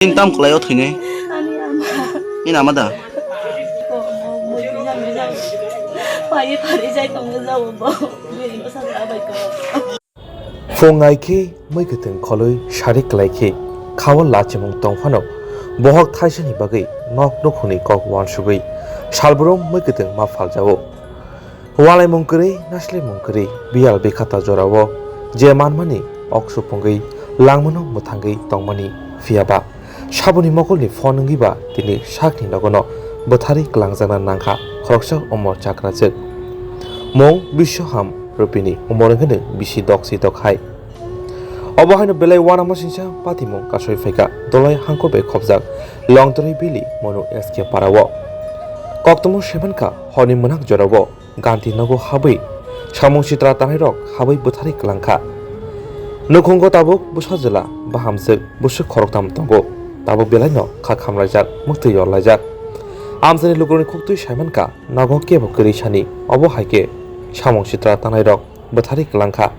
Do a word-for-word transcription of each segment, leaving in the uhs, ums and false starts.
Nini tam kwlai o thwinai? Ani ama. Nini ama da? Ko, bo, bo, bijang, bijang. Pai, pai, jai tongo, jao, bo. Bini bwsa sa bai ko. Phung ai khe mui kwthwng kholwi sari kwlai khe kha-o lachimung tong phano bohok thaisani bagwi nok nukhungni kok uansugwi salbrum mui kwthwng ma phaljago. Walaimung kwrwi, naslemung kwrwi, biyal bikhata jorao je manmani ok supungwi langmano mwthangwi tongmani, phiyaba saboni mokolni phone wngwiba tini sakni nogono bwtharwi kwlangjakna nangkha khoroksa umor chakrajwk. Mung Biswaham Rupini, umor wngkhe bisi doksi dokhai. Obo haino belai uanama singcha patimung kasui phaikha Dolai hangkhor bai khopjak Longtwrwi Bili Monu S K parao. Koktwmao saimankha horni mwnak jorao Gandhi nogo habwi samung sitra tanairok habwi bwtharwi kwlangkha. Nukhungo tabuk bwsajwla bahamjwk bwswk khoroktham tongo. Tabuk belaino kha khamlaijak, mwktwi yorlaijak. Amchaini lukurokni khuktwi saimankha nogo kebo kwrwi sani, obo hai khe samung sitra tanairok bwtharwi kwlangkha.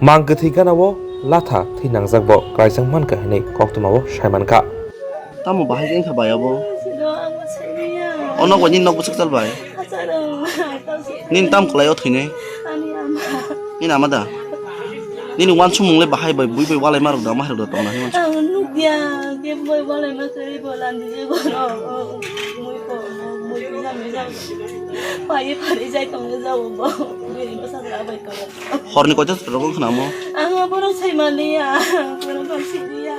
Mang kwthwi gana-o latha thwi nangjak bo klaijak mankha hwnwi koktwmao saimankha. Tamo bahai khe wngkha bai abo? Sino ang bo saimanya. O nok bai nini nok bwswk chal bai? Acharo, tamo saimanya. Nini tam kwlai o thwinai? Ani ama. Nini ama da? Nini uansukmung le bahai bai bui bai walai ma rok da, ma rok da tong nai uansuk? Ang nukya, kebo bai walai ma kwrwi bo landi je bo no. Mui ko, mui ko, mui ko. Pai, pai, jai tongo, jao bo. Bini bwsa sa bai ko. Horni koita rok wngkha namo? Ang abo rok sai manliya, ang abo rok sai manliya.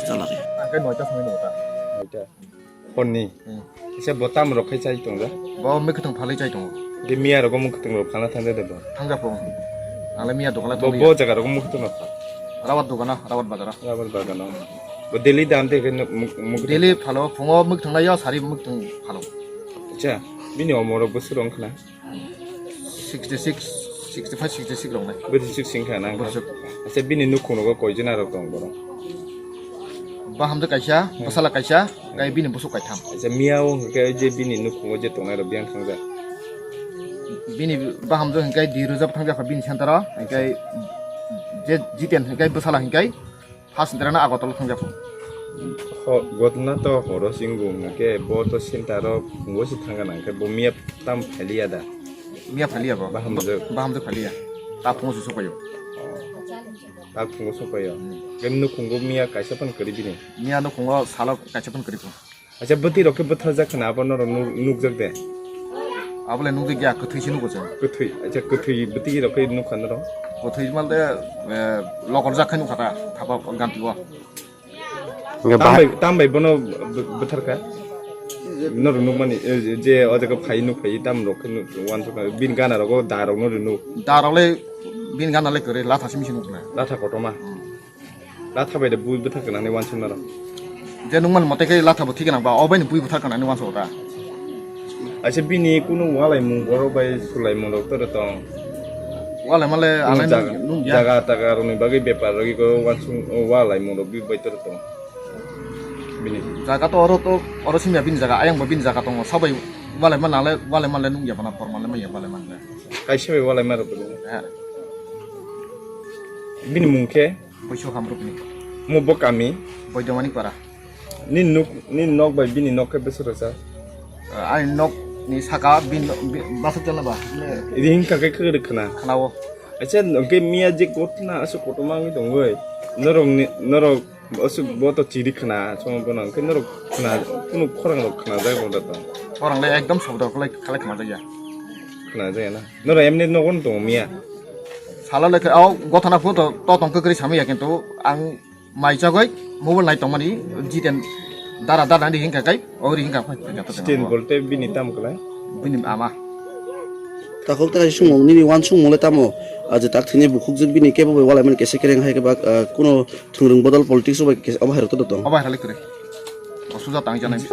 Chala re. Ang khe noita songwi nungkha. Noita. Horni. Hmm. Kisa bo tam rok khai chai tongo? Bo mui kwthwng phalwi chai tongo. Ge miya rok mui kwthwng rok phalna thangja de bo? Thangja phung. Ang le miya dokan la bo, thangya. Bo jaga rok mui kwthwng rok phal? Rawat dogano, Rawat bazaro. Rawat bagano. Bo daily dam te khe mui, mui kwthwng. Daily phalo, phungo mui kwthwng laio, sari mui kwthwng phalo. Acha, bini omor rok bwswk rok wngkha na? Sixty six, sixty five, sixty six rok nai. Bwswk sing kha nang. Bwswk. Acha, bini nukhung rogo koijon aro tong borok? Bahamjwk kaisa, hmm, bwsala kaisa, hmm, tei bini bwswk kaitham. Acha, miya o hwnkhe je bini nukhungo je tongnai rok biyang thangjak? Bini bahamjwk hwnkhe di rwjak thangjak kha bini center o, hwnkhe je Jiten hwnkhe bwsala hwnkhe First dera na Agartala thangjago. Ho, gotna to horo singbo hwnkhe bo to center o phungo se thangna hwnkhe bo miya tam phailiya da? Miya phailiya bo. Bahamjwk. Bahamjwk phailiya. Ta phungo se sopayo. Ta phungo sopayo. Hmm. Khe nukhungo miya kaisa phano kwrwi bini? Miya nukhungo salo kaisa phano kwrwi phung. Acha, bwtwi rok khe bwtharjak khna abo norok nuk-, nukjak de? Abo le nukjak ya, kwthwi se nugo chwng. Kwthwi, acha, kwthwi bwtwi rok khe nukha norok? Kwthwi mal de, eh, lokorjak khai nukha ta, thapa ganti o. Hwnkhe tam bahai bai, tam bai bono bw-, bwtharkha? Norok nukmani, eh, je o jaga phai nuk phai tam rok khe nuk, uansukha, bini gana rogo da rok no rinuk. Da rok le bini gana le kwrwi, latha simi se nukna. Latha kotorma. Hmm. Latha bai de bui bwthar gwnangni uansuknaro. Je nukmani mote khe latha bo thik gwnang ba, o bai ni bui bwthar gwnangni uansukgo ta. Acha bini kunu walaimung borok bai sulaimung rok toro tong? Walaima le alai jaga, nung, nung ya. Jaga taga rokni bagwi bepar rwgwi ko uansuk, walaimung rok bui bai toro tong? Bini jaga to oro to, oro simya bini jaga, ayang bo bini jaga tongo, sabai walaima nang le, walaima le nung ya bana, porma le manya walaima le. Kaisa bai walaima rok bini? He. Bini mung khe? Boisu Hamrukni. Mo bo kami? Boidomani para. Nini nuk, nini nok bai bini nok khe bwswk rwchap? Ah, ani nok ni saka bin, bin, bwswk chalna ba? Idi hingkha khe khwrwk khna. Khna o. Acha, hwnkhe miya je gotna aswk kotorma wngwi tongwi. Norok ni, norok aswk bo to chiri khna, chwng bono hwnkhe norok khna, kunu khorang rok khna jak bo da to. Khorang le ekdom sobdo khlai, khlai khna jak ya. Khna jak ya na? Norok emni nogo no tongo miya? Salo le khe, o gotha na phuru to, to tong kwkrwi samwi ya, kintu ang mai chagwi mobile nai tongmani, Jiten dara dara nai ri hingkha kai, o ri hingkha phai phai kha to. Jiten tongma bolte bini tam kwlai? Bini ama. Takhuk ta sumung nini uansukmung le tamo? Aje tak thini bukhuk jwk bini kebo bai walai mani kese kereng hai khe ba, ah, kuno thwngrwng bodol politics bai kese obo hai rok to tong. Obo hai rok le kwrwi. O suja tang janai.